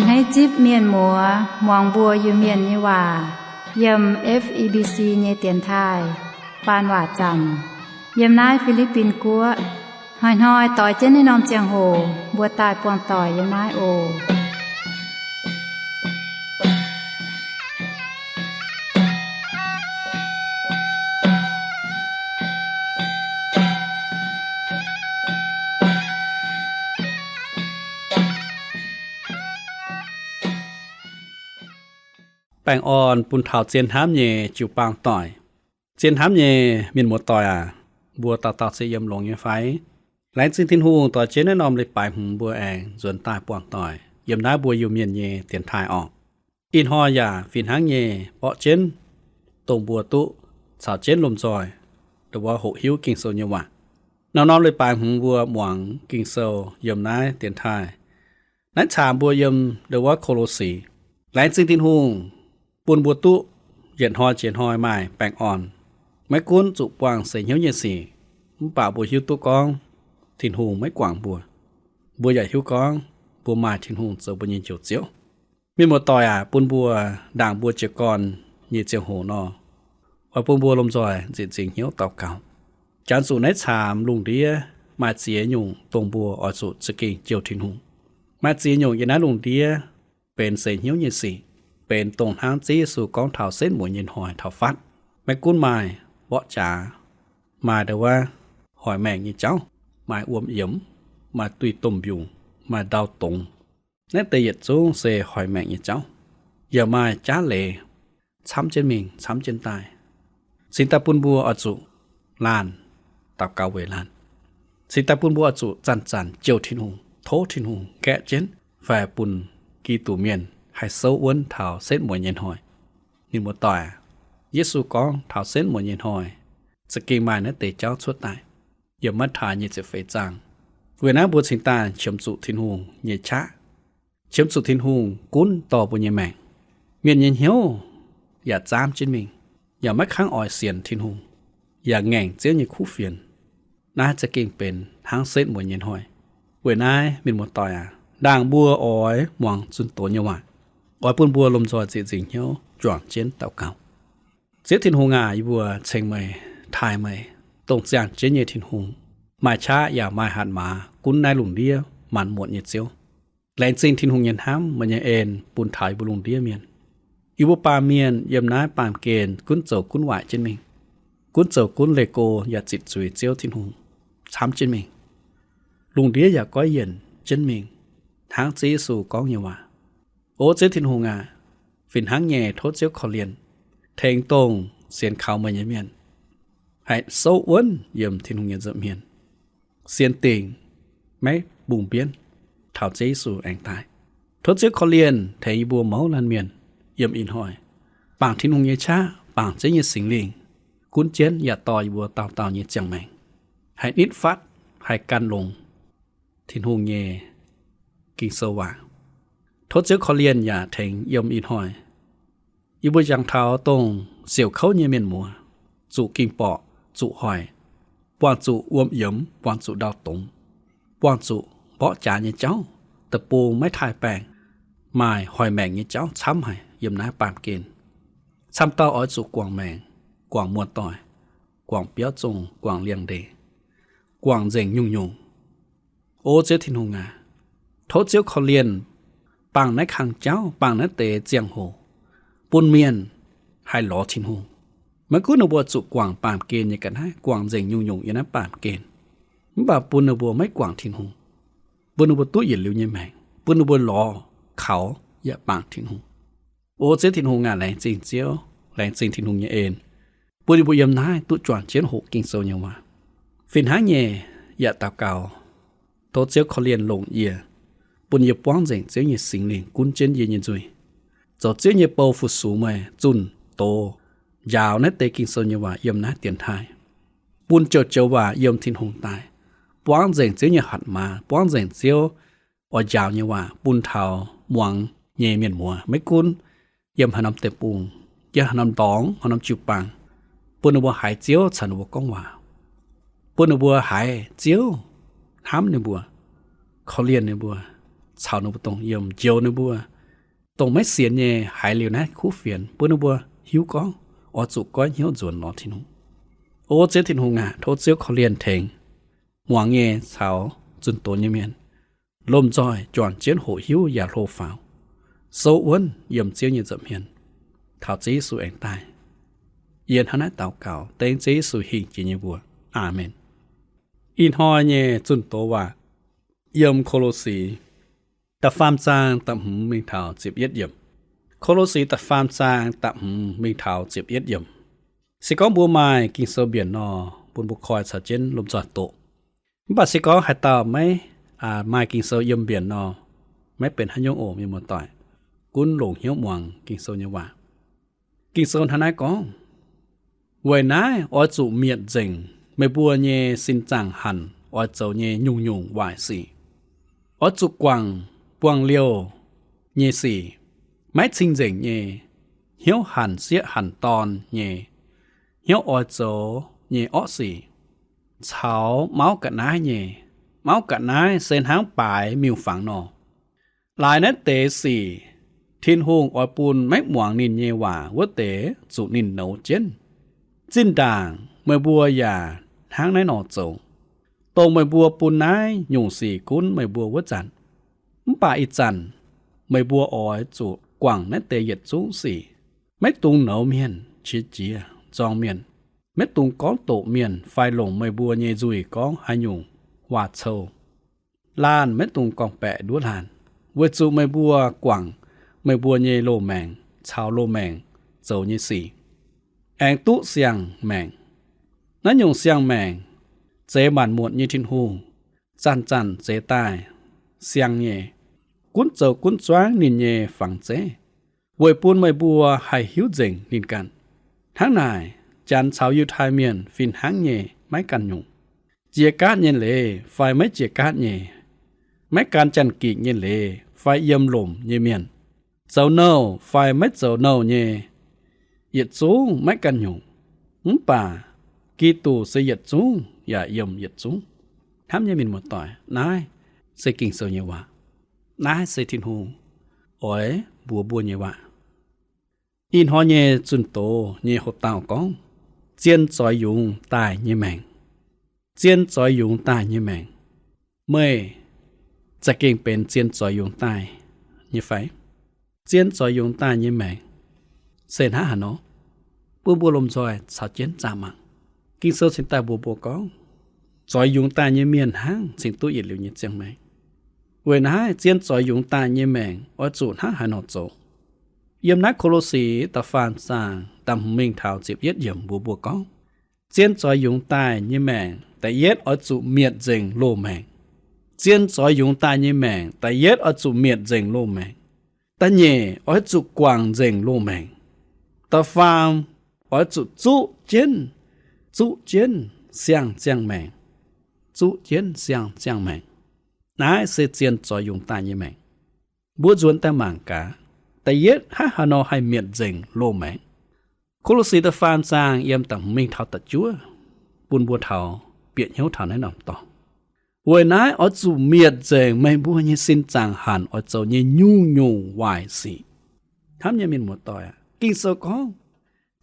Hneiv zipv mienh muoz muangx mbuo Iu-Mienh nyei waac yiem F E B C nyei dienx taaih faan waac zanc yiem naaiv Fi^li^bin Guoqv. Hnoi-hnoi doix jienv naaiv norm ziangh hoc mbuo daaih buangh doic yiem naaiv oc. Baengh orn bun taux zien hnamv nyei jiu-baang doic. Zien hnamv nyei mienh muoz-doic aac, mbuo dauh dauh se yiem longx nyei fai? Laengz zingh Tin-Hungh doix jienv naaiv norm leiz-baaix hmz mbuo aengx nzuonx daaih buangh doic yiem naaiv mbuo Iu-Mienh nyei dienx taaih orqc. Ih hnoi yaac fih hnangv nyei mborqv jienv dongh mbuo duqv caux jienv lomh nzoih ndo wuov hoqc hiuv Ging-Sou nyei waac. Norm-norm leiz-baaix hmz mbuo muangx Ging-Sou yiem naaiv dienx taaih. Naaiv caamx mbuo yiem ndo wuov Ko^lo^si. Laengz zingh Tin-Hungh bun mbuo duqv yietc hnoi jiex hnoi maaih baengh orn. Maiv gunv zuqc buangh seix hnyouv nyei sic, mv baac mbuo hiuv duqv gorngv Tin-Hungh maiv guangc mbuo. Mbuo yaac hiuv gorngv mbuo maaih Tin-Hungh zoux mbuo nyei Njoux Ziouv. Mienh muoz-doic aac, bun mbuo ndaangc mbuo jiez gorn nyei ziangh hoc nor, oix bun mbuo lomh nzoih nzieqc nzingc hnyouv daux gaux. Janx zuqc naaiv caamx lungh ndiev maaih ziex nyungc dongh mbuo oix zuqc za'gengh jouh Tin-Hungh. Maaih ziex nyungc yiem naaiv lungh ndiev benx seix hnyouv nyei sic, benx dongh hnangv Ziouv Yesu gorngv taux setv mueiz nyei hnoi taux fatv. Maiv gunv maaih mborqv jaax, maaih ndo wuov hoic maengc nyei jauv, maaih wuom yiemx, maaih duih domh mbiungc, maaih ndau dongz. Naaiv deix yietc zungv se hoic maengc nyei jauv. Yaac maaih jaav leiz camv jienv mingh camv jienv daaih. Cingx daaih bun mbuo oix zuqc laanh daux gaux weic laanh. Cingx daaih bun mbuo oix zuqc zanc-zanc jouh Tin-Hungh, tov Tin-Hungh gaeqv jienv fai bun Giduc Mienh haih souv wuonv taux setv mueiz nyei hnoi. Mienh muoz-doic, Yesu gorngv taux setv mueiz nyei hnoi za'gengh maaih naaiv deix jauv cuotv daaih. Yiem Matv^taai nyic ziepc feix zaang. Weic naaiv mbuo cingx daaih qiemx zuqc Tin-Hungh nyei qaqv, qiemx zuqc Tin-Hungh gunv dorh mbuo nyei maengc. Mienh nyei hnyouv yaac zaamv jienv mingh, yaac maiv kangv oix sienx Tin-Hungh, yaac ngaengc Ziouv nyei kuv fienx. Naaiv za'gengh benx hnangv setv mueiz nyei hnoi. Weic naaiv mienh muoz-doic aac, ndaangc mbuo oix muangx zunh doz nyei waac, oix bun mbuo lomh nzoih nzieqc nzingc hnyouv juangc jienv daux gaux. Ziouv Tin-Hungh aac, yie mbuo ceng meih, taaih meih, dongh ziangh jienv nyei Tin-Hungh. Maaih qaqv yaac maaih hatc maaz gunv naaiv lungh ndiev maanc muotc nyei Ziouv. Laengz zingh Tin-Hungh nyei hnamv, meih nyei en bun taux yie mbuo lungh ndiev mienh. Yie mbuo baamh mienh yiem naaiv baamh gen gunv zoux gunv waaic jienv mingh, gunv zoux gunv leih go yaac zitc zuiz Ziouv Tin-Hungh camv jienv mingh. Lungh ndiev yaac goiv yienc jienv mingh, hnangv Ziouv Yesu gorngv nyei waac. O Ziouv Tin-Hungh aac, fih hnangv nyei tov Ziouv korv-lienh tengx dongh sienx kaux meih nyei mienh haih souv wuonv yiem Tin-Hungh nyei nza'hmien, sienx dingc maiv mbungh mbienv taux Ziouv Yesu aengx daaih. Tov Ziouv korv-lienh tengx yie mbuo mouz laanh mienh yiem ih hnoi bangc Tin-Hungh nyei qaqv, bangc Ziouv nyei Singx Lingh gunv jienv yaac dorh yie mbuo dauh dauh nyei ziangh maengc haih nitv fatv, haih gan longx Tin-Hungh nyei Ging-Sou waac. Tov Ziouv korv-lienh yaac tengx yiem ih hnoi yie mbuo jangx taux dongh siouc kouv nyei mienh muoz, zuqc ging-borqc, zuqc hoic, buangh zuqc wuom yiemx, buangh zuqc ndau dongz, buangh zuqc mborqv jaax nyei jauv, deic-bung maiv taaih baengh, maaih hoic maengc nyei jauv camv haic yiem naaiv baamh gen. Camv dauh oix zuqc guangc maengc, guangc muoz-doic, guangc biauv zong, guangc liangx-ndeic, guangc nzengc nyungc-nyungc. O Ziouv Tin-Hungh aac, tov Ziouv korv-lienh bangc naaiv kang jauv, bangc naaiv deix ziangh hoc, bun mienh haih lorz Tin-Hungh. Maiv gunv ninh mbuo zuqc guangc baamh gen nyei ga'naaiv, guangc nzengc nyungc-nyungc yiem naaiv baamh gen, mv baac bun ninh mbuo maiv guangc Tin-Hungh, bun ninh mbuo duqv yietc liuz nyei maengc, bun ninh mbuo lorz kaux yaac bangc Tin-Hungh. O Ziouv Tin-Hungh aac, laengz zingh Ziouv, laengz zingh Tin-Hungh nyei en, bun yie mbuo yiem naaiv duqv juangc jienv hoqc Ging-Sou nyei waac. Fih hnangv nyei, yaac daux gaux tov Ziouv korv-lienh longc yie, bun yie buangv nzengc Ziouv nyei Singx Lingh gunv jienv yie nyei nzuih, zoux Ziouv nyei bou fu-sux meih zunh doz njaaux naaiv deix Ging-Sou nyei waac yiem naaiv dienx taaih, bun joux-joux waac yiem Tin-Hungh daaih, buangv nzengc Ziouv nyei hatc maaz, buangv nzengc Ziouv oix njaaux nyei waac bun taux muangx nyei mienh muoz, maiv gunv yiem haaix norm deic-bung, yiem haaix norm dorngx, haaix norm jiu-baang, bun ninh mbuo haiz Ziouv caux ninh mbuo gorngv waac, bun ninh mbuo haiz Ziouv hnamv ninh mbuo, korv-lienh ninh mbuo, caux ninh mbuo dongh yiem njoux ninh mbuo, dongh maiv sienx nyei haiz liuz naaiv kuv fienx, bun ninh mbuo hiuv gorngv oix zuqc goiv hnyouv nzuonx lorz Tin-Hungh. O Ziouv Tin-Hungh aac, tov Ziouv korv-lienh tengx muangx nyei caux zunh doz nyei mienh, lomh nzoih juangc jienv hoqc hiuv yaac hlo faaux, souv wuonv yiem Ziouv nyei nza'hmien, taux Ziouv Yesu aengx daaih. Yie hnangv naaiv daux gaux dengv Ziouv Yesu hingh jiex nyei mbuox. Aamen. Ih hnoi nyei zunh doz waac yiem Ko^lo^si da'faam zaang da'hmz mingh taux ziepc yietv yiemc. Ko^lo^si da'faam zaang da'hmz mingh taux ziepc yietv yiemc. Se gorngv mbuo maaih Ging-Sou mbienc nor, bun mbuo koi caux jienv lomh nzoih doqc. Mv baac se gorngv haaix dauh maiv maaih Ging-Sou yiem mbienc nor, maiv benx haaix nyungc oc, mienh muoz-doic. Gunv longc hnyouv muangx Ging-Sou nyei waac. Ging-Sou hnangv naaiv gorngv, weic naaiv oix zuqc mietc nzengc meih mbuo nyei sin zaangc hanc oix zoux nyei nyungc-nyungc waaic sic. Oix zuqc guangc buangh liouh nyei sic, maiv cing-nzengc nyei, hnyouv hanc sieqv hanc dorn nyei, hnyouv oix zoux nyei orqv sic, caux mauv ga'naaiv nyei. Mauv ga'naaiv se hnangv baaix miuc-fangx nor. Laaix naaiv deix sic Tin-Hungh oix bun maiv muangx ninh nyei waac wuov deix zuqc ninh nouz jienv. Zinh ndaangc meih mbuo yaac hnangv naaiv nor zoux, dongh meih mbuo bun naaiv nyungc sic gunv meih mbuo wuov zanc. Mv baac ih zanc meih mbuo oix zuqc guangc naaiv deix yietc zungv sic. Maiv dungx nouz mienh, qiex jiez, nzorng mienh. Maiv dungx gorngv doqc mienh fai longc meih mbuo nyei nzuih gorngv haaix nyungc waac-cou. Laanh maiv dungx gorngv-baeqc nduov laanh, weic zuqc meih mbuo guangc meih mbuo nyei loz-maengc caux loz-maengc zoux nyei sic, aengx duqv siang-maengc. Naaiv nyungc siang-maengc, zeix maanc muotc nyei Tin-Hungh, zanc-zanc zeix daaih siang nyei, gunv zoux gunv zuangv ninh nyei fangx zeiv, weic bun meih mbuo haih hiuv nzengc ninh ganh. Hnangv naaic, Janx caux Yiutai Mienh fih hnangv nyei maiv ganh nyungc. Jiex gaatv nyei leiz fai maiv jiex gaatv nyei, maiv gan janx-gikc nyei leiz fai yiem lomc nyei mienh, zoux nouh fai maiv zoux nouh nyei, yietc zungv maiv ganh nyungc. Mv baac Giduc se yietc zungv yaac yiem yietc zungv. Hnamv nyei mienh muoz-doic, naaiv se Ging-Sou nyei waac. Naaiv se Tin-Hungh oix mbuox mbuo nyei waac. Ih hnoi nyei zunh doz nyei houx-dauh gorngv, zien zoix yungz daaih nyei maengc. Zien zoix yungz daaih nyei maengc. Meih za'gengh benx zien zoix yungz daaih nyei fai? Zien zoix yungz daaih nyei maengc se hnangv haaix nor? Bun mbuo lomh nzoih caux jienv zaah mangc. Ging-Sou cingx daaih mbuox mbuo gorngv, zoix yungz daaih nyei mienh hnangv cingx duqv yietc liuz nyei ziangh maengc. Weic naaiv zien zoix yungz daaih nyei maengc oix zuqc hnangv haaix nor zoux? Yiem naaiv Ko^lo^si da'faam zaang da'hmz mingh taux ziepc yietv yiemc mbuox mbuo gorngv, zien zoix yungz daaih nyei maengc da'yietv oix zuqc mietc nzengc loz-maengc. Zien zoix yungz daaih nyei maengc da'yietv oix zuqc mietc nzengc loz-maengc. Da'nyeic oix zuqc guangc nzengc loz-maengc. Da'faam oix zuqc zuqv jienv, zuqv jienv siang-ziangh maengc. Zuqv jienv siang-ziangh maengc. Naaiv se zien zoix yungz daaih nyei maengc. Mbuo nzuonx daaih mangc gaax, da'yietv hnangv haaix nor haih mietc nzengc loz-maengc. Ko^lo^si da'faam zaang yiem da'hmz mingh taux da'juov, bun mbuo taux bieqc hnyouv taux naaiv norm dorngx. Weic naaiv oix zuqc mietc nzengc meih mbuo nyei sin zaangc hanc oix zoux nyei nyungc-nyungc waaic sic. Hnamv nyei mienh muoz-doic aac, Ging-Sou gorngv,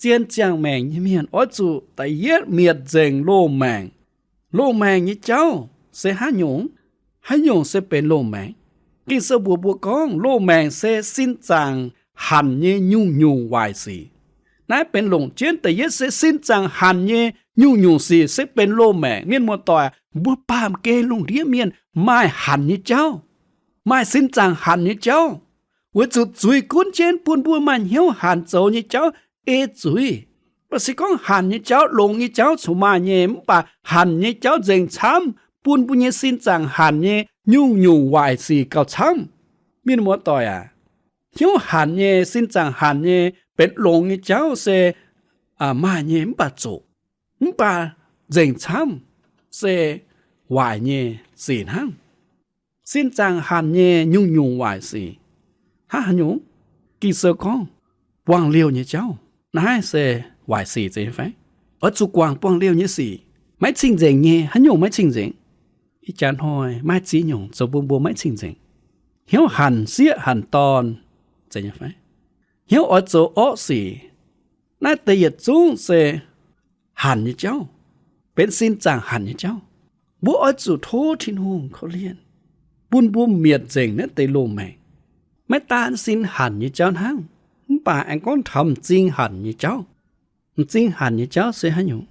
zien ziangh maengc nyei mienh oix zuqc da'yietv mietc nzengc loz-maengc. Loz-maengc nyei jauv se haaix nyungc? Haaix nyungc se benx loz-maengc? Ging-Sou mbuox mbuo gorngv, loz-maengc se sin zaangc hanc nyei nyungc-nyungc waaic sic. Naaiv benx longc jienv da'yietv se sin zaangc hanc nyei nyungc-nyungc sic se benx loz-maengc. Mienh muoz-doic, mbuo baamh gen lungh ndiev mienh maaih hanc nyei jauv, maaih sin zaangc hanc nyei jauv, weic zuqc zuiz gunv jienv bun mbuo maaih hnyouv hanc zoux nyei jauv ei zuiz. Mv baac se gorngv hanc nyei jauv, longx nyei jauv corc maaih nyei, mv baac hanc nyei jauv nzengc camv, bun mbuo nyei sin zaangc hanc nyei nyungc-nyungc waaic sic gauh camv. Mienh muoz-doic aac, hnyouv hanc nyei, sin zaangc hanc nyei, benx longx nyei jauv se maaih nyei mv baac zoqc, mv baac nzengc camv se waaic nyei sic hnangv. Sin zaangc hanc nyei nyungc-nyungc waaic sic hnangv haaix nyungc? Ging-Sou gorngv, buangh liouh nyei jauv. Naaiv se waaic sic zeiz nyei fai? Oix zuqc guangc buangh liouh nyei sic. Maiv cing-nzengc nyei. Haaix nyungc maiv cing-nzengc? Ih jaax hnoi maaih ziex nyungc zoux bun mbuo maiv cing-nzengc. hnyouv hanc sieqv hanc dorn, zeiz nyei fai? Hnyouv oix zoux orqv sic, naaiv deix yietc zungv se hanc nyei jauv, benx sin zaangc hanc nyei jauv. Mbuo oix zuqc tov Tin-Hungh korv-lienh, bun mbuo mietc nzengc naaiv deix loz-maengc. Maiv daan sin hanc nyei jauv hnangv, mv baac aengx gorngv taux m'zing hanc nyei jauv. M'zing hanc nyei jauv se haaix nyungc?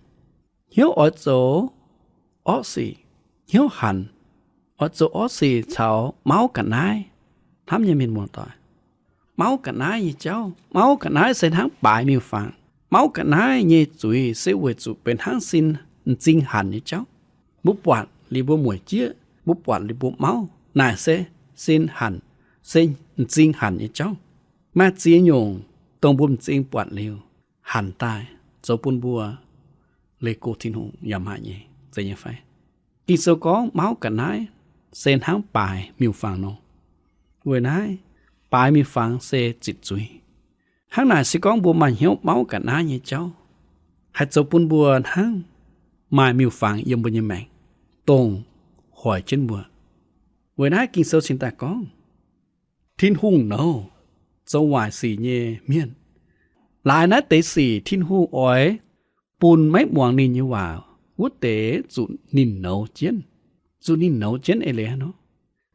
Hnyouv oix zoux orqv sic, hnyouv hanc, oix zoux orqv sic caux mauv ga'naaiv. Hnamv nyei mienh muoz-doic, mauv ga'naaiv nyei jauv, mauv ga'naaiv se hnangv baaix miuc-fangx. Mauv ga'naaiv nyei zuiz se weic zuqc benx hnangv sin m'zing hanc nyei jauv. Mbuo buatc liuz mbuo mueic jieqv, mbuo buatc liuz mbuo mauv, naaic se sin hanc, se m'zing hanc nyei jauv. Maaih ziex nyungc dongh mbuo m'zing buatc liuz hanc daaih, zoux bun mbuo leih go Tin-Hungh yaac maaih nyei, zeiz nyei fai? Ging-Sou gorngv mauv ga'naaiv se hnangv baaix miuc-fangx nor. Weic naaiv, baaix miuc-fangx se zitc zuiz. Hnangv naaic se gorngv mbuo maaih hnyouv mauv ga'naaiv nyei jauv, haih zoux bun mbuo hnangv maaih miuc-fangx yiem mbuo nyei maengc, dongh hoic jienv mbuo. Weic naaiv Ging-Sou cingx daaih gorngv, Tin-Hungh nouz zoux waaic sic nyei mienh. Laaix naaiv deix sic Tin-Hungh oix bun maiv muangx ninh nyei waac wuov deix zuqc ninh nouz jienv. Zuqc ninh nouz jienv eix leiz haaix nor?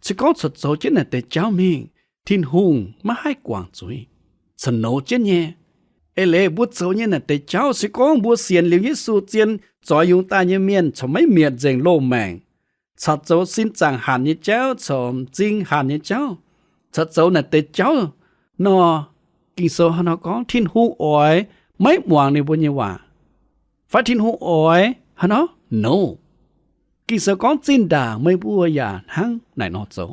Se gorngv corc zoux jienv naaic deix jauv mingh, Tin-Hungh maiv haih guangc zuiz, corc nouz jienv nyei. Eix leiz mbuo zoux nyei naaic deix jauv, se gorngv mbuo sienx liuz Yesu zien zoix yungz daaih nyei mienh corc maiv mietc nzengc loz-maengc, corc zoux sin zaangc hanc nyei jauv, corc m'zing hanc nyei jauv, corc zoux naaic deix jauv nor, Ging-Sou haaix nor gorngv Tin-Hungh oix maiv muangx ninh mbuo nyei waac, fai Tin-Hungh oix haaix nor? Nouz. Ging-Sou gorngv zinh ndaangc meih mbuo yaac hnangv naaic nor zoux,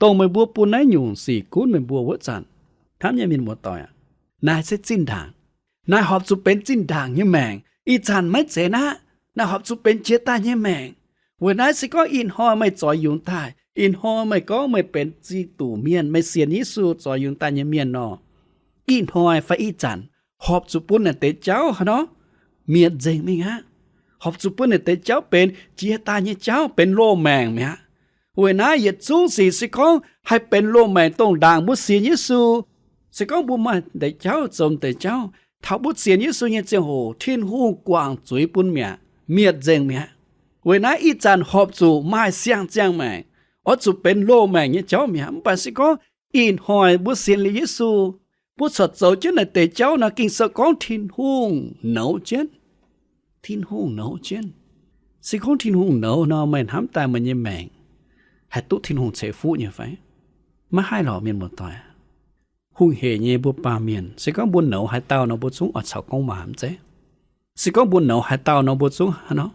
dongh meih mbuo bun naaiv nyungc sic gunv meih mbuo wuov zanc. Hnamv nyei mienh muoz-doic aac, naaic se zinh ndaangc. Naaic horpc zuqc benx zinh ndaangc nyei maengc. Ih zanc maiv zeiz aqv. Naaic horpc zuqc benx jiex daaih nyei maengc. Weic naaiv se gorngv ih hnoi meih zoix yungz daaih, ih hnoi meih gorngv meih benx Giduc mienh, meih sienx Yesu zoix yungz daaih nyei mienh nor, ih hnoi fai ih zanc horpc zuqc bun naaic deix jauv haaix nor? Mietc nzengc mingh aqv. Horpc zuqc bun naaic deix jauv benx jiex daaih nyei jauv, benx loz-maengc mi'aqv. Weic naaiv yietc zungv sic se gorngv haih benx loz-maengc dongh ndaangc mbuo sienx Yesu, se gorngv mbuo maaih deix jauv zoux deix jauv, taux mbuo sienx Yesu nyei ziangh hoc Tin-Hungh guangc zuiz bun mi'aqv, mietc nzengc mi'aqv. Weic naaiv ih zanc horpc zuqc maaih siang-ziangh maengc, oix zuqc benx loz-maengc nyei jauv mi'aqv. Mv baac se gorngv ih hnoi mbuo sienx liuz Yesu, mbuo corc zoux jienv naaic deix jauv nor, Ging-Sou gorngv Tin-Hungh nouz jienv. Tin-Hungh nouz jienv. Se gorngv Tin-Hungh nouz nor, meih hnamv daaih meih nyei maengc haih duqv Tin-Hungh ceix fuqv nyei fai? Maiv haih lorqc, mienh muoz-doic. Hungh heic nyei mbuo baamh mienh, se gorngv mbuo nouz haaix dauh nor, mbuo zungv oix caux gorngv waac mv zeiz? Se gorngv mbuo nouz haaix dauh nor, mbuo zungv haaix nor,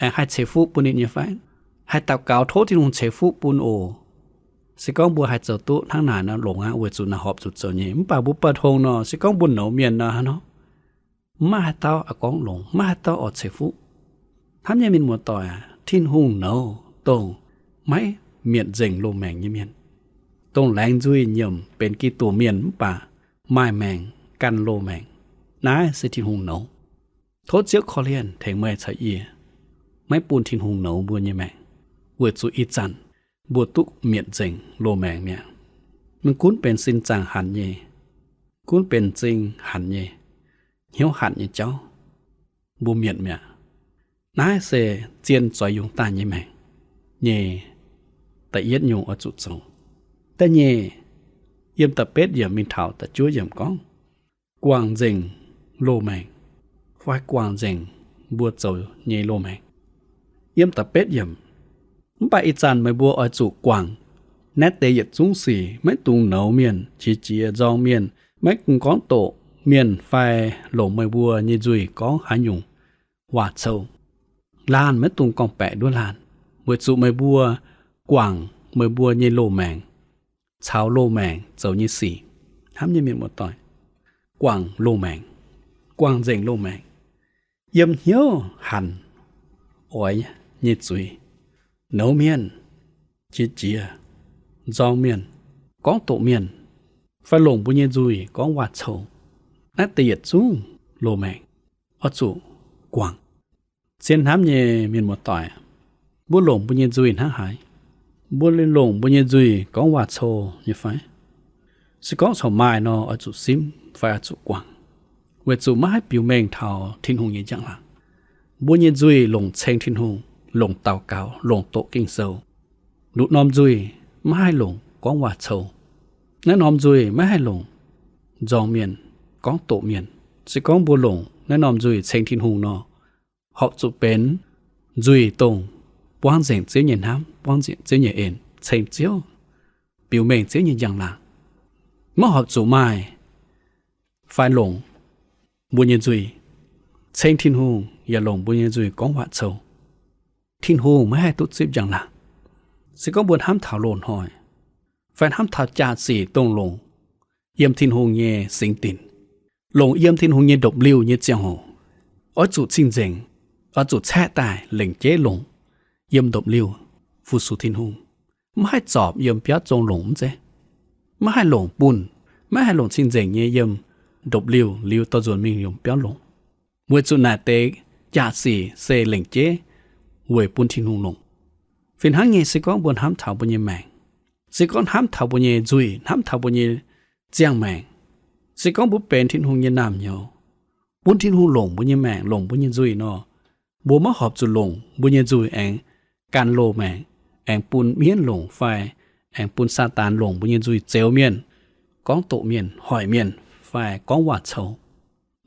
aengx haih ceix fuqv bun ninh nyei fai? Haih daux gaux tov Tin-Hungh ceix fuqv bun oc. Se gorngv mbuo haih zoux duqv hnangv naaic nor, longx aqv, weic zuqc naaic horpc zuqc zoux nyei. Mv baac mbuo baah tong nor, se gorngv mbuo nouz mienh nor, haaix nor, maiv haaix dauh oix gorngv longx, maiv haaix dauh oix ceix fuqv. Hnamv nyei mienh muoz-doic aac, Tin-Hungh nouz dongh maiv mietc nzengc loz-maengc nyei mienh, dongh laengz nzuih nyiemc benx Giduc mienh mv baac maaih maengc gan loz-maengc. Naaiv se Tin-Hungh nouz. Tov Ziouv korv-lienh tengx meih caux yie, maiv bun Tin-Hungh nouz mbuo nyei maengc, weic zuqc ih zanc mbuo duqv mietc nzengc loz-maengc mi'aqv. Maiv gunv benx sin zaangc hanc nyei, gunv benx m'zing hanc nyei, hnyouv hanc nyei jauv, mbuo mietc mi'aqv. Naaiv se zien zoix yungz daaih nyei maengc nyei da'yietv nyungc oix zuqc zoux. Da'nyeic, yiem da'betv yiemc mingh taux da'juov yiemc gorngv, guangc nzengc loz-maengc, fai guangc nzengc mbuo zoux nyei loz-maengc. Yiem da'betv yiemc, mv baac ih zanc meih mbuo oix zuqc guangc naaiv deix yietc zungv sic, maiv dungx nouz mienh, qiex jiez, nzorng mienh, maiv dungx gorngv doqc mienh fai longc meih mbuo nyei nzuih gorngv haaix nyungc waac-cou. Laanh maiv dungx gorngv-baeqc nduov laanh, weic zuqc meih mbuo guangc meih mbuo nyei loz-maengc caux loz-maengc zoux nyei sic. Hnamv nyei mienh muoz-doic, guangc loz-maengc, guangc nzengc loz-maengc, yiem hnyouv hanc oix nyei zuiz, nouz mienh, qiex jiez, nzorng mienh, gorngv doqc mienh, fai longc mbuo nyei nzuih gorngv waac-cou, naaiv deix yietc zungv loz-maengc oix zuqc guangc. Zien hnamv nyei mienh muoz-doic, mbuo longc mbuo nyei nzuih hnangv haaix? Mbuo longc mbuo nyei nzuih gorngv waac-cou nyei fai? Se gorngv corc maaih nor, oix zuqc simv fai oix zuqc guangc, weic zuqc maiv haih biux mengh taux Tin-Hungh nyei njang-laangc. Mbuo nyei nzuih longc ceng Tin-Hungh, longc daux gaux, longc doqc Ging-Sou. Nduqc norm nzuih maiv haih longc gorngv waac-cou. Naaiv norm nzuih maiv haih longc nzorng mienh, gorngv doqc mienh. Se gorngv mbuo longc naaiv norm nzuih ceng Tin-Hungh nor, horpc zuqc benx nzuih dongh buangv nzengc Ziouv nyei hnamv, buangv nzengc Ziouv nyei en, ceng Ziouv, biux mengh Ziouv nyei njang-laangc. Maiv horpc zuqc maaih fai longc mbuo nyei nzuih ceng Tin-Hungh yaac longc mbuo nyei nzuih gorngv waac-cou. Tin-Hungh maiv haih duqv zipv njang-laangc. Se gorngv mbuo hnamv taux loz-hnoi fai hnamv taux jaa-sic dongh longc yiem Tin-Hungh nyei singx dinc, longc yiem Tin-Hungh nyei ndopv-liuh nyei ziangh hoc, oix zuqc cing-nzengc, oix zuqc caeqv daaih lengc jeiv longc yiem ndopv-liuh fu-sux Tin-Hungh. Maiv haih zorpc yiem biauv zong longc mv zeiz, maiv haih longc bunh, maiv haih longc cing-nzengc nyei yiem ndopv-liuh liuz dorh nzuonx mingh yiem biauv longc. Weic zuqc naaic deix jaa-sic se lengc jeiv weic bun Tin-Hungh longc. Fih hnangv nyei, se gorngv mbuo hnamv taux mbuo nyei maengc, se gorngv hnamv taux mbuo nyei nzuih, hnamv taux mbuo nyei ziangh maengc, se gorngv mbuo benx Tin-Hungh nyei naamh nyouz, bun Tin-Hungh longc mbuo nyei maengc, longc mbuo nyei nzuih nor, mbuo maiv horpc zuqc longc mbuo nyei nzuih aengx gan loz-maengc, aengx bun mienv longc fai aengx bun Saadaan longc mbuo nyei nzuih zeux mienh, gorngv doqc mienh, hoic mienh fai gorngv waac-cou,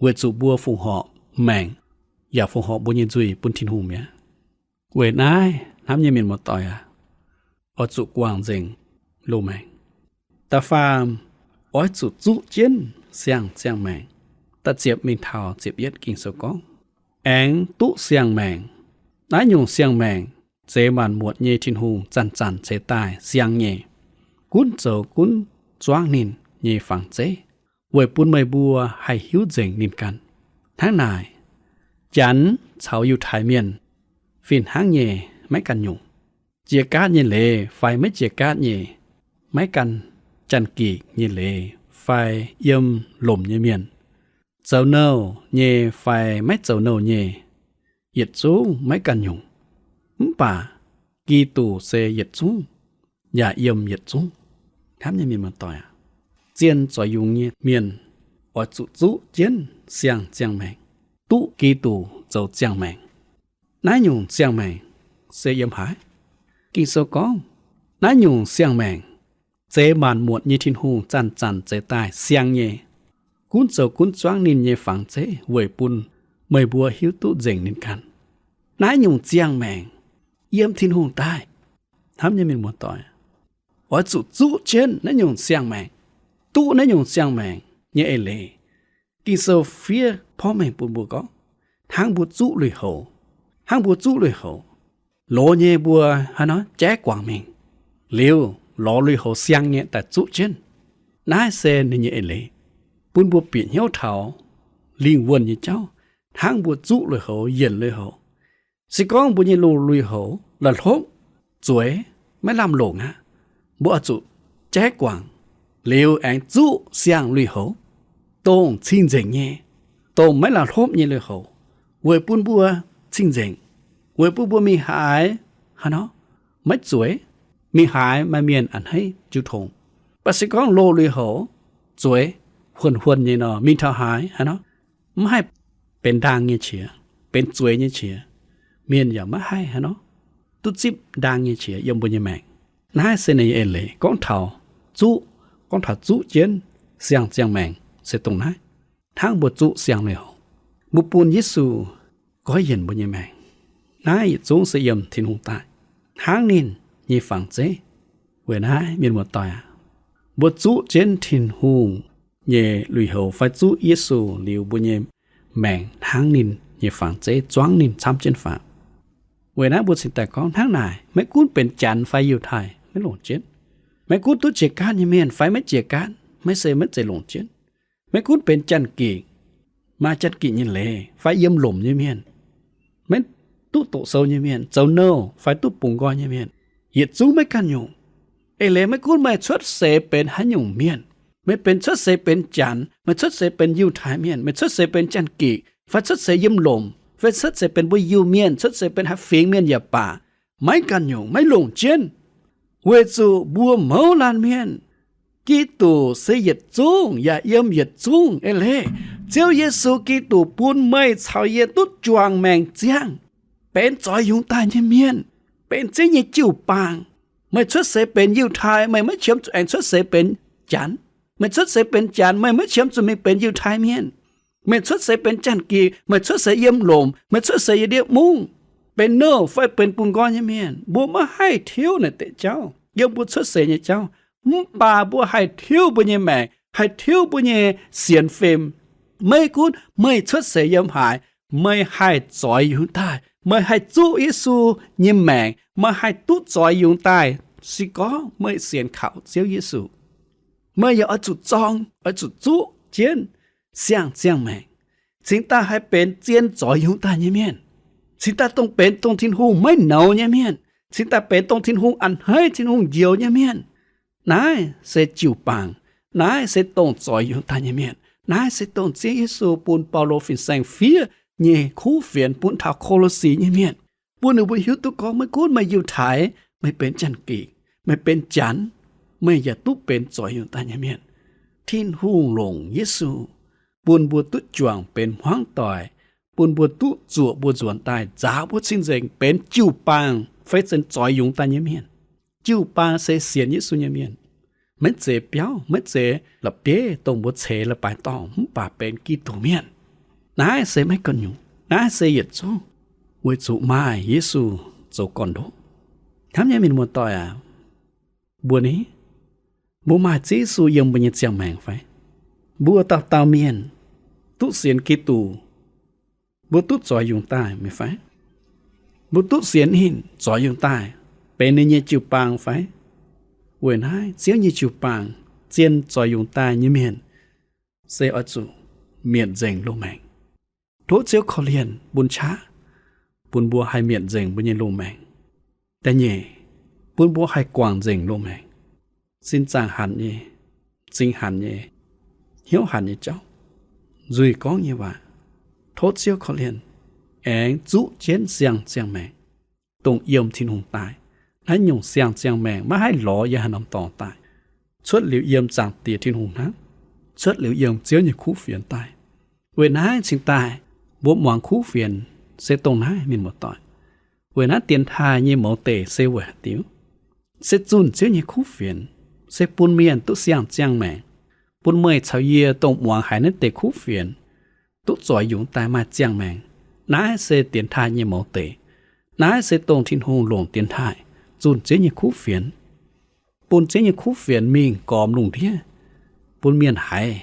weic zuqc mbuo fongc horc maengc yaac fongc horc mbuo nyei nzuih bun Tin-Hungh mi'aqv. Weic naaiv hnamv nyei mienh muoz-doic aac, oix zuqc guangc nzengc loz-maengc. Da'faam, oix zuqc zuqv jienv siang-ziangh maengc. Da'ziepc mingh taux ziepc yietv Ging-Sou gorngv, aengx duqv siang-maengc. Naaiv nyungc siang-maengc zeix maanc muotc nyei Tin-Hungh zanc-zanc ceix daaih siang nyei, gunv zoux gunv zuangv ninh nyei fangx zeiv, weic bun meih mbuo haih hiuv nzengc ninh ganh. Hnangv naaic, Janx caux Yiutai Mienh fih hnangv nyei maiv ganh nyungc. Jiex gaatv nyei leiz fai maiv jiex gaatv nyei, maiv ganh Janx-Gikc nyei leiz fai yiem lomc nyei mienh, zoux nouh nyei fai maiv zoux nouh nyei, yietc zungv maiv ganh nyungc. Mv baac Giduc se yietc zungv yaac yiem yietc zungv. Hnamv nyei mienh muoz-doic aac, zien zoux yungz nyei mienh oix zuqc zuqv jienv siang-ziangh maengc, duqv Giduc zoux ziangh maengc. Naaiv nyungc siang-maengc se yiem haaix? Ging-Sou gorngv, naaiv nyungc siang-maengc zeix maanc muotc nyei Tin-Hungh zanc-zanc zeix daaih siang nyei, gunv zoux gunv zuangv ninh nyei fangx zeiv weic bun meih mbuo hiuv duqv nzengc ninh ganh. Naaiv nyungc ziangh maengc yiem Tin-Hungh daaih. Hnamv nyei mienh muoz-doic, oix zuqc zuqv jienv naaiv nyungc siang-maengc, duqv naaiv nyungc siang-maengc nyei eix leiz. Ging-Sou fiev porv mengh bun mbuo gorngv, hnangv mbuo zuqv lui-houx, hnangv mbuo zuqv lui-houx, loz nyei mbuo haaix nor jaiv guangc mingh, liuz lorz lui-houx siang nyei daaih zuqv jienv. Naaiv se ninh nyei eix leiz, bun mbuo bieqc hnyouv taux lingh wuonh nyei jauv, hnangv mbuo zuqv lui-houx, yienc lui-houx. Se gorngv mbuo nyei loz lui-houx la'hlopv, zueiz, maiv lamh longc aqv, mbuo oix zuqc jaiv guangc, liuz aengx zuqv siang lui-houx, dongh cing-nzengc nyei, dongh maiv la'hlopv nyei lui-houx, weic bun mbuo cing-nzengc, weic bun mbuo mingh haaix, haaix nor, maiv zueiz, mingh haaix maaih mienh a'hneiv jiu tong. Mv baac se gorngv loz lui-houx, zueiz, huonh huonh nyei nor, mingh taux haaix, haaix nor, mv haih benx ndaang nyei qiex, benx zueiz nyei qiex, mienh yaac maiv haih, haaix nor, duqv zipv ndaang nyei qiex yiem mbuo nyei maengc. Naaiv se ninh nyei eix leiz gorngv taux zuqv, gorngv taux zuqv jienv siang-ziangh maengc se dongh naaiv. Hnangv mbuo zuqv siang lui-houx, mbuo bun Yesu goiv yienc mbuo nyei maengc. Naaiv yietc zungv se yiem Tin-Hungh daaih, hnangv ninh nyei fangx zeiv. Weic naaiv mienh muoz-doic aac, mbuo zuqv jienv Tin-Hungh nyei lui-houx fai zuqv Yesu liuz mbuo nyei maengc hnangv ninh nyei fangx zeiv zuangv ninh camv jienv faaux. Weic naaiv mbuo cingx daaih gorngv hnangv naaic, maiv gunv benx Janx fai Yiutai maiv longc jienv. Maiv gunv duqv jiex gaatv nyei mienh fai maiv jiex gaatv, maiv se maiv zeiz longc jienv. Maiv gunv benx Janx-Gikc, maaih Janx-Gikc nyei leiz fai yiem lomc nyei mienh, maiv duqv doqc sou nyei mienh, zoux nouh fai duqv bungx nqoi nyei mienh, yietc zungv maiv ganh nyungc. Eix leiz maiv gunv meih cuotv seix benx haaix nyungc mienh, meih benx cuotv seix benx Janx, meih cuotv seix benx Yiutai Mienh, meih cuotv seix benx Janx-Gikc, fai cuotv seix yiem lomc, fai cuotv seix benx mbuo Iu-Mienh, cuotv seix benx haaix fingx mienh yaac baac, maiv ganh nyungc, maiv longc jienv. Weic zuqc mbuo mouz laanh mienh, Giduc se yietc zungv yaac yiem yietc zungv eix leiz. Ziouv Yesu Giduc bun meih caux yie duqv juangc maengc ziangh, benx zoix yungz daaih nyei mienh, benx Ziouv nyei jiu-baang. Meih cuotv seix benx Yiutai, meih maiv qiemx zuqc aengx cuotv seix benx Janx. Meih cuotv seix benx Janx, meih maiv qiemx zuqc mingh benx Yiutai Mienh. Meih cuotv seix benx Janx-Gikc, meih cuotv seix yiem Lomc, meih cuotv seix yiem ndiev mungv, benx nouh fai benx bun nqoi nyei mienh, mbuo maiv haih tiuv naaic deix jauv, yiem mbuo cuotv seix nyei jauv. Mv baac mbuo haih tiuv mbuo nyei maengc, haih tiuv mbuo nyei sienx fim. Maiv gunv meih cuotv seix yiem haaix, meih haih zoix yungz daaih, meih haih zuqv Yesu nyei maengc, meih haih duqv zoix yungz daaih. Se gorngv meih sienx kaux Ziouv Yesu, meih yaac oix zuqc zorng, oix zuqc zuqv jienv siang-ziangh maengc, cingx daaih haih benx zien zoix yungz daaih nyei mienh, cingx daaih dongh benx dongh Tin-Hungh maiv nouz nyei mienh, cingx daaih benx dongh Tin-Hungh a'hneiv, Tin-Hungh njoux nyei mienh. Naaiv se jiu-baang. Naaiv se dongh zoix yungz daaih nyei mienh. Naaiv se dongh Ziouv Yesu bun Baulo fin-saeng fiev nyei kuv fienx bun taux Ko^lo^si nyei mienh, bun ninh mbuo hiuv duqv gorngv maiv gunv meih Yiutai, meih benx Janx-Gikc, meih benx Janx, meih yaac duqv benx zoix yungz daaih nyei mienh. Tin-Hungh longc Yesu bun mbuo duqv juangc benx hmuangv doic, bun mbuo duqv zuoqc mbuo nzuonx daaih nzaaux mbuo cing-nzengc benx jiu-baang fai zen zoix yungz daaih nyei mienh. Jiu-baang se sienx Yesu nyei mienh. Maiv zeiz biauv, maiv zeiz la'bieiv dongh mbuo ceix la'baaix dorngh mv baac benx Giduc mienh. Naaiv se maiv gu'nyuoz. Naaiv se yietc zungv weic zuqc maaih Yesu zoux gorn-ndoqv. Hnamv nyei mienh muoz-doic aac, mbuo ni, mbuo maaih Ziouv Yesu yiem mbuo nyei ziangh maengc fai? Mbuo dauh dauh mienh duqv sienx Giduc, mbuo duqv zoix yungz daaih meih fai? Mbuo duqv sienx ninh zoix yungz daaih, benx ninh nyei jiu-baang fai? Weic naaiv Ziouv nyei jiu-baang, zien zoix yungz daaih nyei mienh, se oix zuqc mietc nzengc loz-maengc. Tov Ziouv korv-lienh bun qaqv, bun mbuo haih mietc nzengc mbuo nyei loz-maengc. Da'nyeic, bun mbuo haih guangc nzengc loz-maengc. Sin zaangc hanc nyei, m'zing hanc nyei, hnyouv hanc nyei jauv, nzuih gorngv nyei waac, tov Ziouv korv-lienh, aengx zuqv jienv siang-ziangh maengc, dongh yiem Tin-Hungh daaih. Naaiv nyungc siang-ziangh maengc maiv haih lorz yiem haaix norm dorngx daaih. Cuotv liuz yiem Zaangc Diex Tin-Hungh hnangv. Cuotv liuz yiem Ziouv nyei kuv fienx daaih. Weic naaiv cingx daaih mbuo muangx kuv fienx se dongh naaiv, mienh muoz-doic. Weic naaiv dienx taaih nyei mouz deic se weic haaix diuc? Se zunh Ziouv nyei kuv fienx, se bun mienh duqv siang-ziangh maengc, bun meih caux yie dongh muangx haiz naaiv deix kuv fienx duqv zoix yungz daaih maaih ziangh maengc. Naaiv se dienx taaih nyei mouz deic. Naaiv se dongh Tin-Hungh longc dienx taaih zunh Ziouv nyei kuv fienx, bun Ziouv nyei kuv fienx mingh gormx lungh ndiev, bun mienh haiz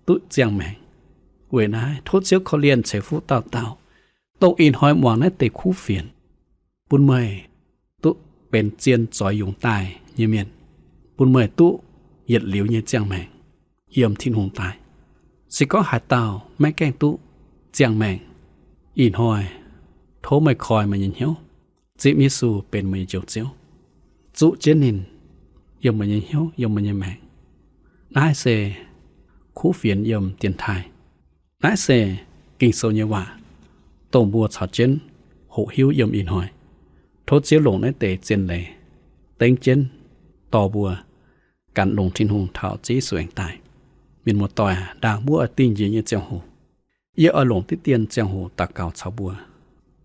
duqv ziangh maengc. Weic naaiv tov Ziouv korv-lienh ceix fuqv dauh dauh, dongh ih hnoi muangx naaiv deix kuv fienx, bun meih duqv benx zien zoix yungz daaih nyei mienh, bun meih duqv yietc liuz nyei ziangh maengc yiem Tin-Hungh daaih. Se gorngv haaix dauh maiv gaengh duqv ziangh maengc, ih hnoi tov meih koi meih nyei hnyouv, zipv Yesu benx meih nyei Njoux Ziouv, zuqv jienv ninh yiem meih nyei hnyouv, yiem meih nyei maengc. Naaiv se kuv fienx yiem dienx taaih. Naaiv se Ging-Sou nyei waac, dongh mbuo caux jienv hoqc hiuv yiem ih hnoi. Tov Ziouv longc naaiv deix zien leiz dengv jienv dorh mbuo ganh longc Tin-Hungh taux Ziouv Yesu aengx daaih. Mienh muoz-doic, ndaangc mbuo oix dingh njiec nyei ziangh hoc, yie oix longc diqv dien ziangh hoc daux gaux caux mbuo.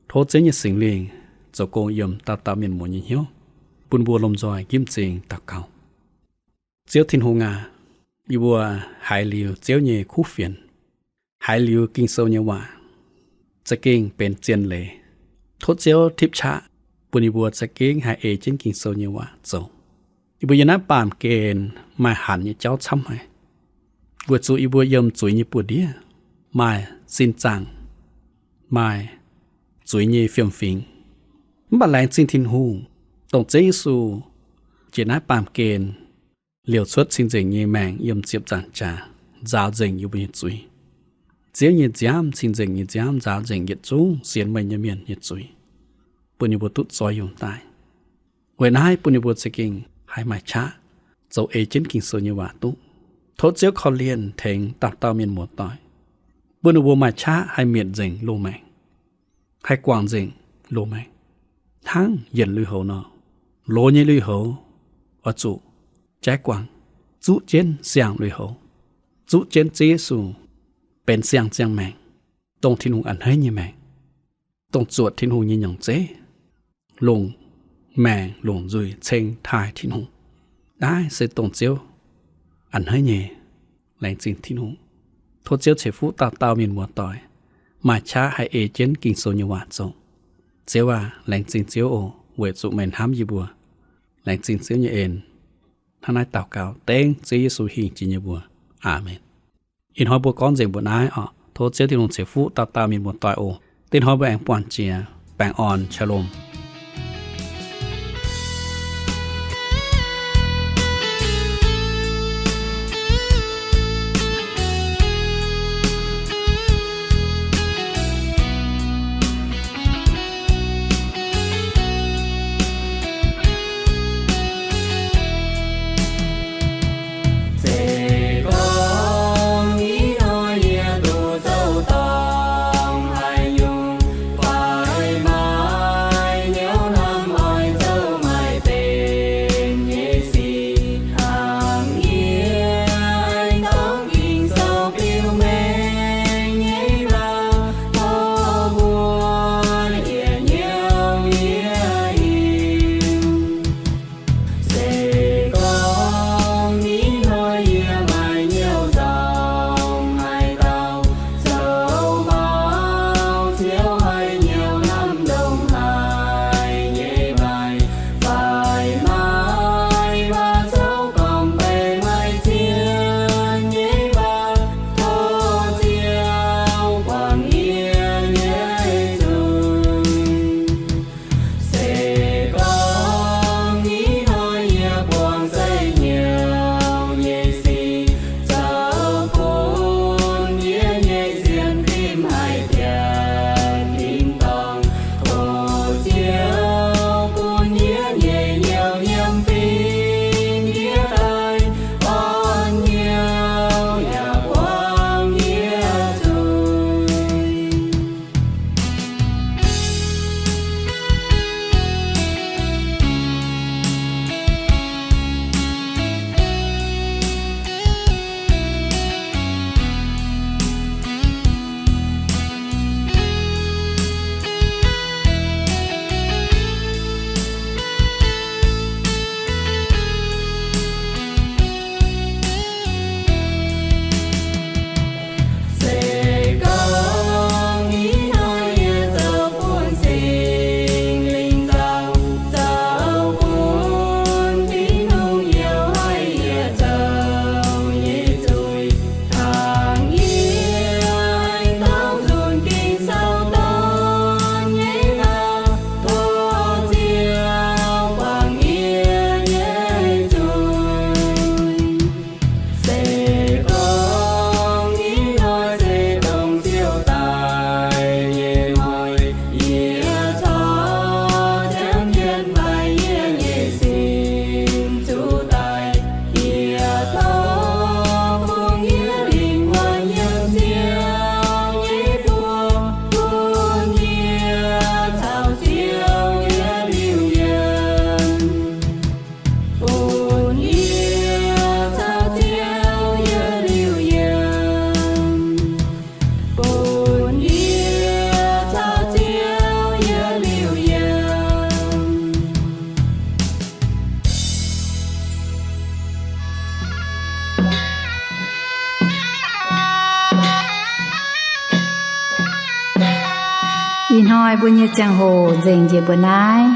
Tov Ziouv nyei Singx Lingh zoux gong yiem dauh dauh mienh muoz nyei hnyouv, bun mbuo lomh nzoih njimv m'zing daux gaux. Ziouv Tin-Hungh aac, yie mbuo haiz liuz Ziouv nyei kuv fienx, haiz liuz Ging-Sou nyei waac, za'gengh benx zien leiz. Tov Ziouv tipv qaqv bun yie mbuo za'gengh haih ei jienv Ging-Sou nyei waac zoux. Yie mbuo yiem naaiv baamh gen maaih hanc nyei jauv camv haic, weic zuqc yie mbuo yiem zuiz nyei buoz-ndiev, maaih sin zaangc, maaih zuiz nyei fiem-fingx. Mv baac laengz zingh Tin-Hungh, dongh Ziouv Yesu jiex naaiv baamh gen liouc cuotv cing-nzengc nyei maengc yiem ziepc nzaangc jaax, nzaaux nzengc yie mbuo nyei zuiz. Ziouv nyei nziaamv, cing-nzengc nyei nziaamv, nzaaux nzengc yietc zungv sienx meih nyei mienh nyei zuiz, bun yie mbuo duqv zoix yungz daaih. Weic naaiv bun yie mbuo za'gengh haih maaih qaqv zoux ei jienv Ging-Sou nyei waac duqv. Tov Ziouv korv-lienh tengx dauh dauh mienh muoz-doic, bun ninh mbuo maaih qaqv haih mietc nzengc loz-maengc, haih guangc nzengc loz-maengc, hnangv yienc lui-houx nor, loz nyei lui-houx, oix zuqc jaiv guangc, zuqv jienv siang-lui-houx, zuqv jienv Ziouv Yesu benx siang-ziangh maengc, dongh Tin-Hungh a'hneiv nyei maengc, dongh zuotc Tin-Hungh nyei nyungc zeiv, longc maengc longc nzuih ceng taaih Tin-Hungh. Naaiv se dongh Ziouv a'hneiv nyei. Laengz zingh Tin-Hungh. Tov Ziouv ceix fuqv dauh dauh mienh muoz-doic maaih qaqv haih ei jienv Ging-Sou nyei waac zoux. Ziouv aac, laengz zingh Ziouv oc, weic zuqc meih hnamv yie mbuo. Laengz zingh Ziouv nyei en. Hnangv naaiv daux gaux dengv Ziouv Yesu hingh jiex nyei mbuox. Aamen. Ih hnoi mbuo gorngv nzengc mbuo naaiv oc. Tov Ziouv Tin-Hungh ceix fuqv dauh dauh mienh muoz-doic oc. Dinh hnoi mbuo aengx buangh jiex. Baengh orn, Shalom. Se gorngv ih hnoi yie duqv zoux dorngc haaix nyungc, fai maaih hnyouv hnamv oix zoux maaih benx nyei sic, hnangv yie aengx dorngc Ging-Sou biux mengh nyei mbuox, tov mbuo yietc hnyouv yie hiuv. Se gorngv ih hnoi yie maaih hnyouv nzauh haaix dauh, zoux maux ziouc haiz hnyouv hnamv ndongc haaix nyei mbaih, fai maaih waac zoux gorngv benx maaih zien nyei waac, tov Ziouv guangc yie nyei zuiz. Se gorngv ih hnoi yie buangh zeqc hnyouv nyei sic, zoux bun yie nyei sienx fim haih biatc tin dorngh, tov Ziouv bun yie nyei hnyouv nyiemv fim yie daaih, orn hnyouv yaac guangc yie zuiz. Se gorngv ih hnoi yie zoux bun Singx Lingh nzauh, zoux bun Tin-Hungh youh haic yie zoux nyei zuiz, hnangv yie aengx dorh nzunc Ging-Sou dorn nyei waac, tov Ziouv guangc yie nyei zuiz. Se gorngv ih hnoi se dongh Ziouv daaih nyei hnoi, yie corc ziangv jienv faix yie nyei sin zuqc daic. Yie tov fungx yie lingh wuonh yiem Ziouv nyei buoz, bun yie caux Ziouv yietc liuz yiem. Bun yie caux Ziouv yietc liuz yiem. Bun yie caux Ziouv yietc liuz yiem. Ih hnoi mbuo nyei ziangh hoc nzengc njiec mbuo naaiv.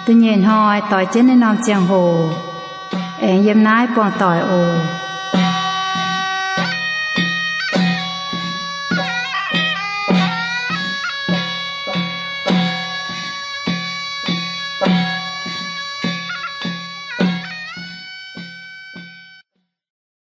Da'nyeic hnoi doix jienv naaiv norm ziangh hoc aengx yiem naaiv buangh doic oc.